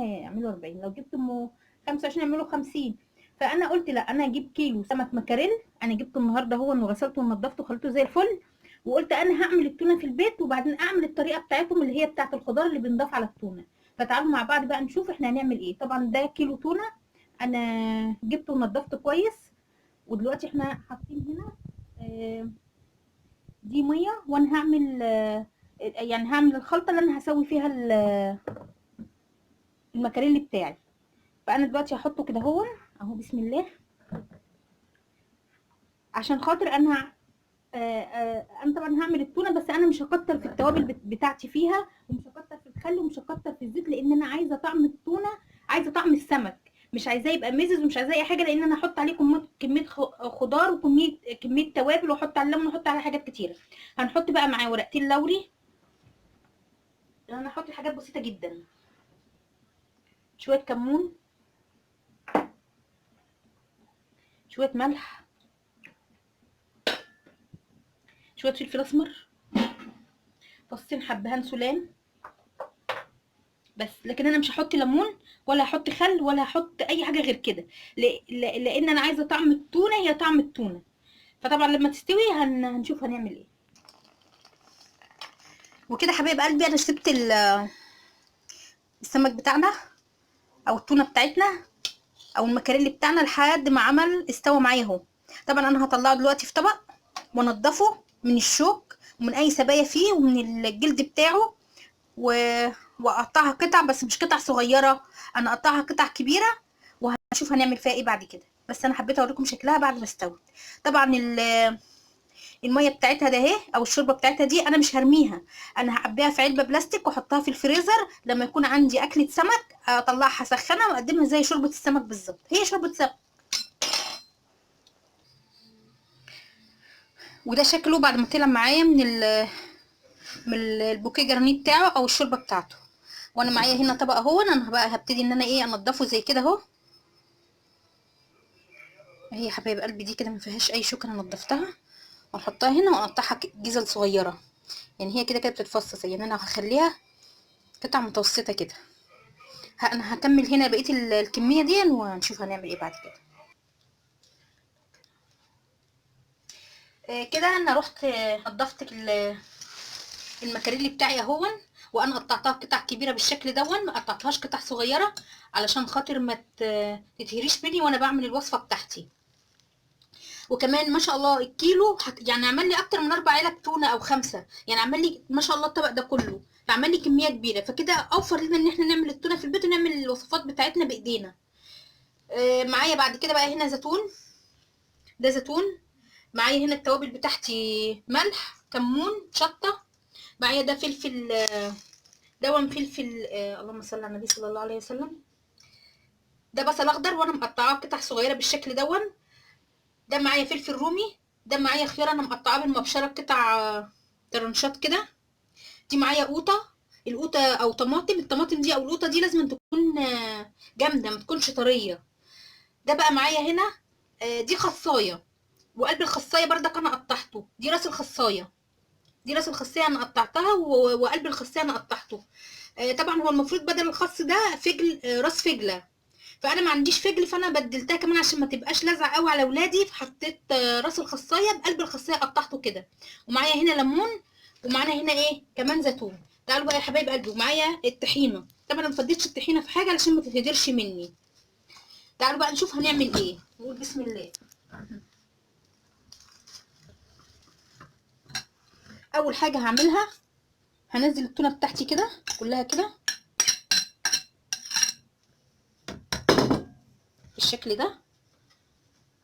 هيعملوا 40، لو جبت ام 25 يعملوا 50. فانا قلت لا، انا هجيب كيلو سمك مكاريل. انا جبته النهارده هو وغسلته ونضفته وخليته زي الفل، وقلت انا هعمل التونه في البيت وبعدين اعمل الطريقة بتاعتهم اللي هي بتاعه الخضار اللي بنضاف على التونه. فتعالوا مع بعض بقى نشوف احنا هنعمل ايه. طبعا ده كيلو تونه انا جبته ونضفته كويس، ودلوقتي احنا حاطين هنا دي مية، وانا هعمل يعني هعمل الخلطة اللي انا هسوي فيها المكاريلي بتاعي. فانا دلوقتي هحطه كده اهو اهو، بسم الله، عشان خاطر انا انا طبعا هعمل التونه، بس انا مش هكتر في التوابل بتاعتي فيها، ومش هكتر في الخل، ومش هكتر في الزيت، لان انا عايزه طعم التونه، عايزه طعم السمك، مش عايزاه يبقى مزز، ومش عايزاه اي حاجة، لان انا هحط عليه كمية خضار وكمية توابل، واحط عليه ليمون، واحط عليه حاجات كتيرة. هنحط بقى معاه ورقتين لوري، انا هحط حاجات بسيطة جدا، شوية كمون، شوية ملح، شوية فلفل اسمر، فصين حبهان سلام بس. لكن انا مش هحط ليمون ولا هحط خل ولا هحط اي حاجة غير كده، لان انا عايزه طعم التونه، هي طعم التونه. فطبعا لما تستوي هنشوف هنعمل ايه. وكده حبايب قلبي انا سبت السمك بتاعنا او التونه بتاعتنا او المكاريلي بتاعنا لحد ما عمل استوى معايا اهو. طبعا انا هطلعه دلوقتي في طبق وانضفه من الشوك ومن اي سبايا فيه ومن الجلد بتاعه، واقطعها قطع، بس مش قطع صغيرة، انا اقطعها قطع كبيرة، وهنشوف هنعمل فيها ايه بعد كده. بس انا حبيت اوريكم شكلها بعد ما استوت. طبعا المية بتاعتها ده اهي، او الشوربة بتاعتها دي انا مش هرميها، انا هعبيها في علبة بلاستيك واحطها في الفريزر، لما يكون عندي اكله سمك اطلعها اسخنها واقدمها زي شوربة السمك بالظبط، هي شوربة سمك. وده شكله بعد ما طلع معايا من ال bouquet garni بتاعه او الشوربة بتاعته. وانا معايا هنا طبق اهو، انا بقى هبتدي ان انا ايه انضفه زي كده اهو. اهي يا حبايب قلبي دي كده ما فيهاش اي شوك، انا نضفتها واحطها هنا واقطعها جزل صغيرة، يعني هي كده كده بتتفصص، يعني انا هخليها قطع متوسطه كده. انا هكمل هنا بقية الكمية دي ونشوف هنعمل ايه بعد كده. كده انا رحت نضفت المكاريلي بتاعي اهون، وانا قطعتها قطع كبيرة بالشكل دون، ما قطعتهاش قطع صغيرة علشان خاطر ما تتهريش مني وانا بعمل الوصفة بتاعتي. وكمان ما شاء الله الكيلو يعني عمل لي اكتر من 4 علب تونه او 5، يعني عمل لي ما شاء الله الطبق ده كله، فعمل لي كمية كبيرة. فكده اوفر لنا ان احنا نعمل التونه في البيت ونعمل الوصفات بتاعتنا بايدينا. معايا بعد كده بقى هنا زيتون، ده زيتون. معايا هنا التوابل بتاعتي، ملح، كمون، شطه. معايا ده فلفل، دون فلفل، اللهم صل على النبي صلى الله عليه وسلم. ده بصل اخضر وانا مقطعاه قطع صغيرة بالشكل دون. ده معايا فلفل رومي. ده معايا خيار انا مقطعاه بالمبشره قطع ترنشات كده. دي معايا قوطه، القوطه او طماطم، الطماطم دي او القوطه دي لازم تكون جامدة ما تكونش طرية. ده بقى معايا هنا دي خصايه، وقلب الخصايه بردك انا قطعته، دي راس الخصايه، دي راس الخصايه انا قطعتها، وقلب الخصايه انا قطعته. طبعا هو المفروض بدل الخس ده فجل، راس فجله، فانا ما عنديش فجل فانا بدلتها كمان عشان ما تبقاش لازعه قوي على اولادي، فحطيت راس الخصايه بقلب الخصايه قطعته كده. ومعايا هنا ليمون، ومعانا هنا ايه كمان زيتون. تعالوا بقى يا حبايب قلبي. ومعايا الطحينه، طبعا انا ما فضيتش الطحينه في حاجة علشان ما تتهدرش مني. تعالوا بقى نشوف هنعمل ايه، نقول بسم الله. اول حاجة هعملها هنزل التونه بتاعتي كده كلها كده بالشكل ده.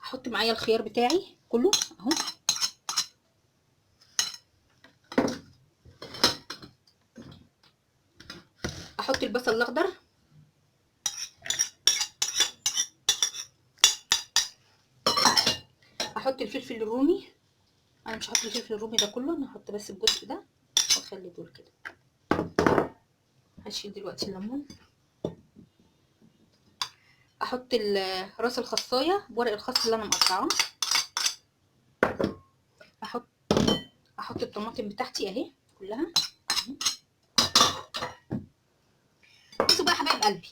هحط معايا الخيار بتاعي كله اهو، احط البصل الاخضر، احط الفلفل الرومي. انا مش هحط الفلفل الرومي ده كله، انا هحط بس الجزء ده واخلي دول كده. هشيل دلوقتي الليمون، احط راس الخصايه بورق الخس اللي انا مقطعاه، احط الطماطم بتاعتي اهي كلها. بصوا بقى حبايب قلبي،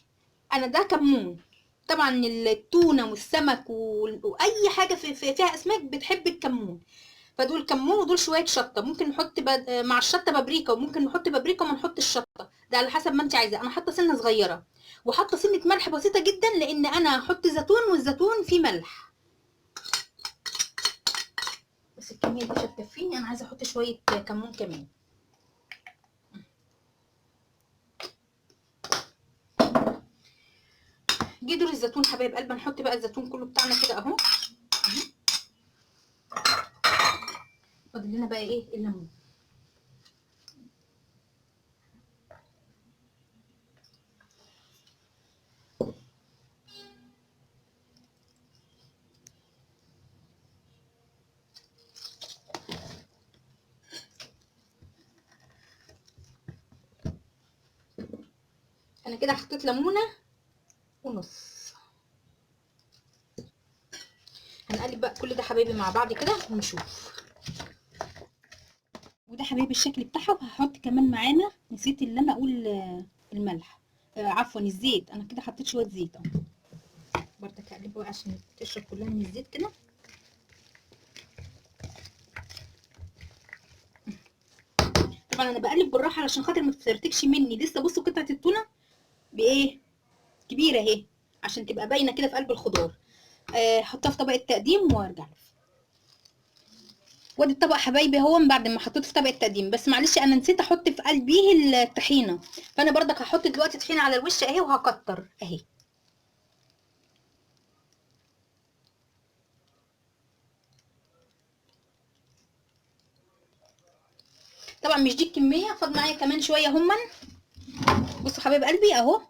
انا ده كمون. طبعا التونه والسمك واي حاجة فيها اسماك بتحب الكمون، فدول كمون ودول شوية شطه. ممكن نحط مع الشطه بابريكا، وممكن نحط بابريكا وما نحطش الشطه، ده على حسب ما انت عايزه. انا حاطه سنة صغيرة وحاطه سنة ملح بسيطة جدا، لان انا هحط زيتون والزيتون فيه ملح. بس الكمية دي مش هتكفيني، انا عايزه احط شوية كمون كمان. جه دور الزيتون حبايب قلبي، نحط بقى الزيتون كله بتاعنا كده اهو. فاضل لنا بقى ايه؟ الليمون. انا كده حطيت ليمونه ونص. هنقلب بقى كل ده حبايبي مع بعض كده ونشوف. وده حبايبي الشكل بتاعها. وهحط كمان معانا، نسيت اللي انا اقول الملح، عفوا الزيت. انا كده حطيت شوية زيت اهو برضك، هقلبه بقى عشان تشرب كلها من الزيت كده. طبعا انا بقلب بالراحة علشان خاطر ما تفرتكش مني. لسه بصوا قطعه التونه بايه كبيرة اهي، عشان تبقى باينة كده في قلب الخضار. حطها في طبق التقديم وارجع لك. وادي الطبق حبايبي اهو بعد ما حطيته في طبق التقديم. بس معلش انا نسيت احط في قلبية الطحينه، فانا برضك هحط دلوقتي طحينه على الوش اهي، وهكتر اهي. طبعا مش دي الكمية، فاضل معايا كمان شوية هما. بصوا حبايب قلبي اهو،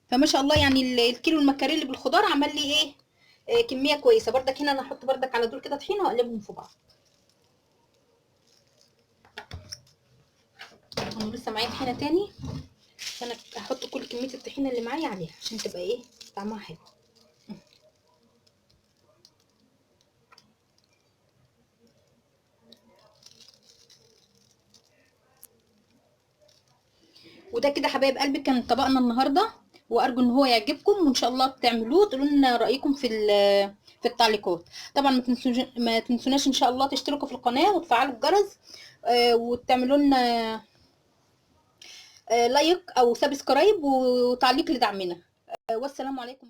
فما شاء الله يعني الكيلو المكاريلي بالخضار عمل لي ايه، كمية كويسة. بردك هنا انا هحط بردك على دول كده طحينه واقلبهم في بعض. انا لسه معايا طحينه تاني، فانا هحط كل كمية الطحينه اللي معايا عليها عشان تبقى ايه طعمها حلو. وده كده حبايب قلبي كان طبقنا النهارده، وارجو ان هو يعجبكم، وان شاء الله تعملوه تقولوا لنا رايكم في التعليقات. طبعا ما تنسوناش ان شاء الله تشتركوا في القناة وتفعلوا الجرس، وتعملوا لنا like او subscribe وتعليق لدعمنا. والسلام عليكم.